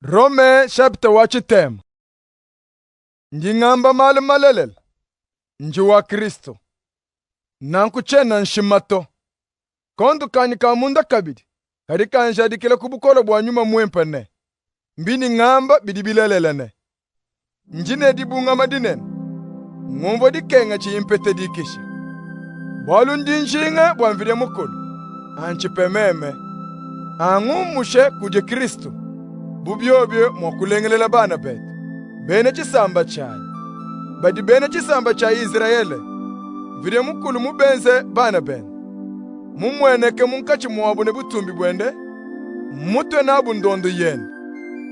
Rome chapitre wa tshitema. Ndi ngamba malu malelela, ndi wa Kristo. Nanku tshiena nshima to. Kondo kanyi ka munda kabidi kadi kanjadikila ku bukole bua Nyuma Muimpe ne, mbindi ngamba bidi bilelela ne, Ndi ne dibungama dinene, ngumvua dikenga tshiyi mpeta dikisha. Bualu ndi njinga bua Mvidi Mukulu antshipe meme, angumushe kudi Kristu, bu biobi mua kulengelela bana betu, bena tshisamba tshianyi, badi bena tshisamba tshia Izrayele. Mvidi Mukulu mubenze bana bende, mumueneke munkatshi muabu ne butumbi buende, mutue nabu ndondu yende,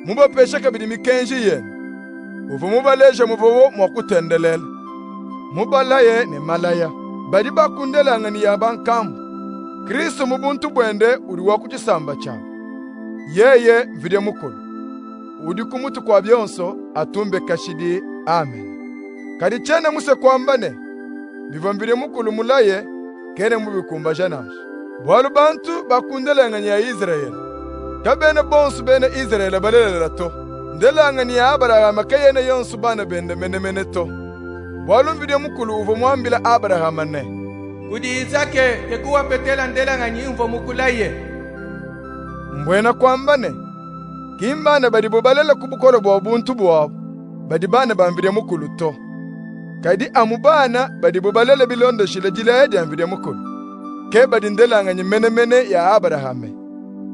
mubapeshe kabidi mikenji yende. Uvua mubaleje muvuabu mua kutendelela, mubalaye ne malaya. Badi ba ku ndelanganyi ya bankambua. Kristu mu buntu buende udi wa ku tshisamba tshiabu. Yeye Mvidi Mukulu, udi ku mutu kua bionso, atumbe kashidi. Amene. Kadi tshiena musue kuamba ne, bivua Mvidi Mukulu mulaye, kena mubikumbaje nansha. Bualu bantu ba ku ndelanganyi ya Izrayele kabena bonsu bena Izrayele balelela to. Ndelanganyi ya Abrahame kayena yonsu bana bende menemene to. Bualu Mvidi Mukulu uvua muambile Abrahame ne, Kudi Izake ke kuwapetela ndelanganyi imvua mukulaye. Mbuena kuamba ne, ki mbana badibu balele ku bukole bua buntu buabu badi bana ba Mvidi Mukulu to, kadi amu bana badibu balele bilondeshile dilaya dia Mvidi Mukulu, ke badi ndelanganyi menemene ya Abrahame.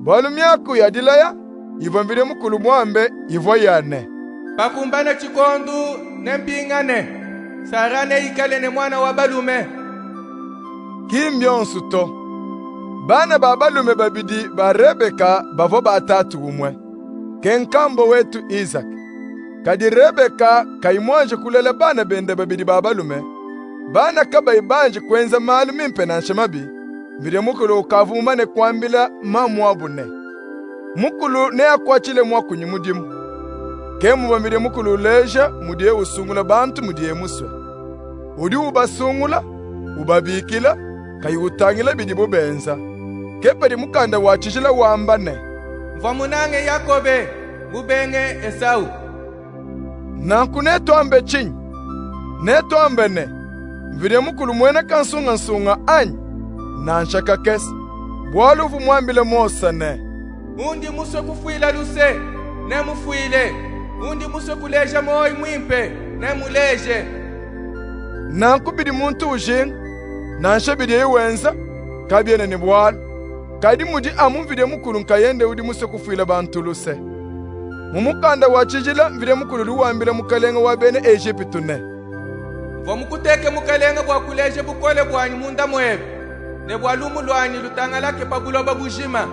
Bualu miaku ya dilaya ivua Mvidi Mukulu muambe ivua ya ne, Pakumbana tshikondu nempingane, Sara neikale ne muana wa balume. Ki mbionsu to. Bana ba balume babidi ba Rebeka bavua ba tatu umue, ke nkambua wetu Izake. Kadi Rebeka kayi muanji kulela bana bende babidi ba balume, bana kabayi banji kuenza malu mimpe nansha mabi, Mvidi Mukulu ukavua mumane kuambila mamuabu ne, Mukulu neakuatshile muakunyi mudimu. Ke muvua Mvidi Mukulu uleja mudiye usungula bantu mudiye musue. Udi ubasungula, ubabikila, kayi utangila bidibu benza. Ke padi Mukanda wa tshijila wamba ne, Mvua munange Yakobe, mubenge Esawu. Nanku netuambe tshinyi? Netuambe ne, Mvidi Mukulu mmuena kansungansunga anyi? Nansha kakese! Bualu uvua muambile Mose ne, Undi musue kufuila luse, nemmufuile. Undi musue kuleja muoyi muimpe, nemmuleje. Nanku bidi muntu ujinga, nansha bidiye wenza, kabiena ne bualu. Kadi mudi amu Mvidi Mukulu nkayende udi musue kufuila bantu luse. Mu mukanda wa tshijila Mvidi Mukulu udi wambila mukalenga wa bena Ejipitu ne, Mvua mukuteke mukalenga bua kuleja bukole buanyi munda muebe, ne bua lumu luanyi lutangalake pa buloba bujima.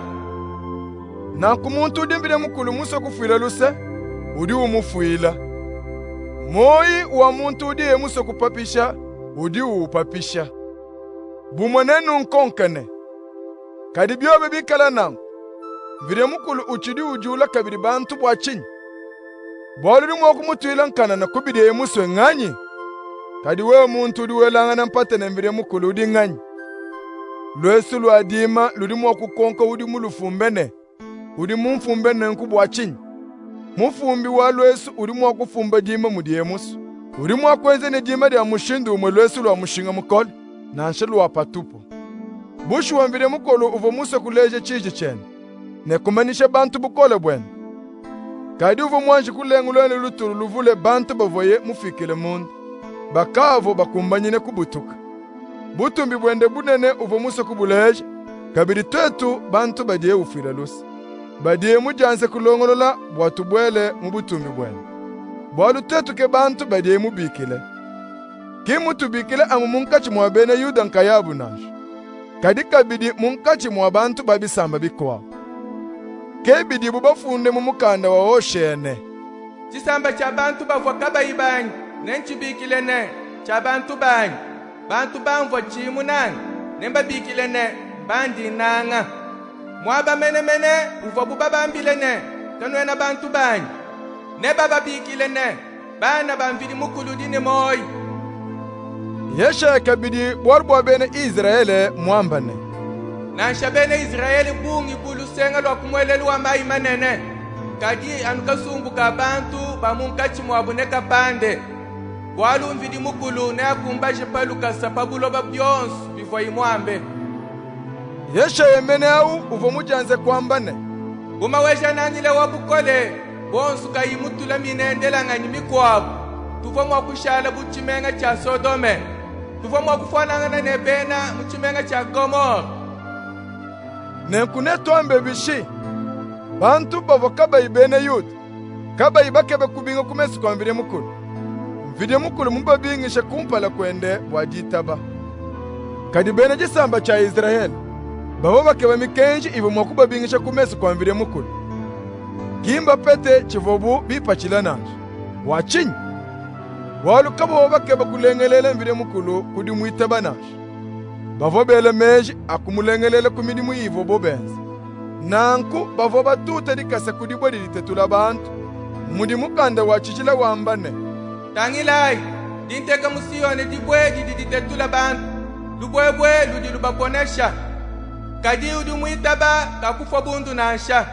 Nanku muntu udi Mvidi Mukulu musue kufuila luse, udi umufuila. Muoyi wa muntu udiye musue kupapisha, udi uupapisha. Bumue nenunkonke ne, Kadi biobi bikala nanku, Mvidi Mukulu utshidi udiula kabidi bantu bua tshinyi? Bualu udi mua kumutuila nkanana ku bidiye musue nnganyi? Kadi wewe muntu udi welangana mpata ne Mvidi Mukulu udi nganyi? Luesu lua dima ludi mua kukonka udi mulufumbe ne, Udi mumfumbe nenku bua tshinyi? Mufumbi wa luesu udi mua kufumba dima mudiye musue. Udi mua kuenza ne dima dia mushindu umue luesu lua mushinga mukole, nansha lua patupu. Bushuwa Mvidi Mukulu uvua musue kuleja tshiji tshiende, ne kumanyisha bantu bukole buende. Kadi uvua muanji kulengulula ne lutulu luvule bantu bavuaye mufikile munda, bakavua bakumbanyine kubutuka. Butumbi buende bunene uvua musue kubuleja kabidi tuetu bantu badiye ufuila luse, badiye mudianze kulongolola bua tubuele mu butumbi buende. Bualu tuetu ke bantu badiye mubikile. Ki mmutubikile amu munkatshi mua bena Yuda nkayabu nansha, kadi kabidi munkatshi mua bantu ba bisamba bikuabu. Ke bidibu bafunde mu mukanda wa Osheya ne, Tshisamba tshia bantu bavua kabayi banyi nentshibikile ne, tshia bantu banyi. Bantu bamvua tshiyi munange nembabikile ne, mbandi nnanga. Muaba menemene uvuabu babambile ne, Kanuena bantu banyi, nebababikile ne, bana ba Mvidi Mukulu udi ne muoyi. Yeshaya kabidi bualu bua bena Izrayele muambe ne, Nansha bena Izrayele bungi bu lusenga lua ku muelelu wa mayi manene. Kadi anu kasumbu ka bantu ba munkatshi muabu nekapande. Bualu Mvidi Mukulu neakumbaje pa lukasa pa buloba bionsu bivuaye muambe. Yeshaya mene awu uvua mudianze kuamba ne, Bu Maweja-Nangila wa bukole buonsu kayi mutulamine ndelanganyi mikuabu, tuvua mua kushala bu tshimenga tshia Sodome. Tuvua mua kufuanangana ne bena mu tshimenga tshia Gomore. Nenku netuambe bishi? Bantu bavua kabayi bena Yuda, kabayi bakebe kubinga ku mesu kua Mvidi Mukulu, Mvidi Mukulu mubabingishe kumpala kuende bua ditaba. Kadi bena tshisamba tshia Izrayele bavua bakeba mikenji ivua mua kubabingisha ku mesu kua Mvidi Mukulu, ki mbapete tshivuabu bipatshila nansha. Bua tshinyi? Bualu kabavua bakeba kulengelela Mvidi Mukulu ku dimuitaba nansha. Bavua bela meji a kumulengelela ku midimu ivuabu benza. Nanku bavua batuta dikasa ku dibue didi ditetula bantu, mudi mukanda wa tshijila wamba ne, Tangilayi, ndi nteka mu Siyone dibue didi ditetula bantu, lubuebue ludi lubaponesha. Kadi udi umuitaba kakufua bundu nansha.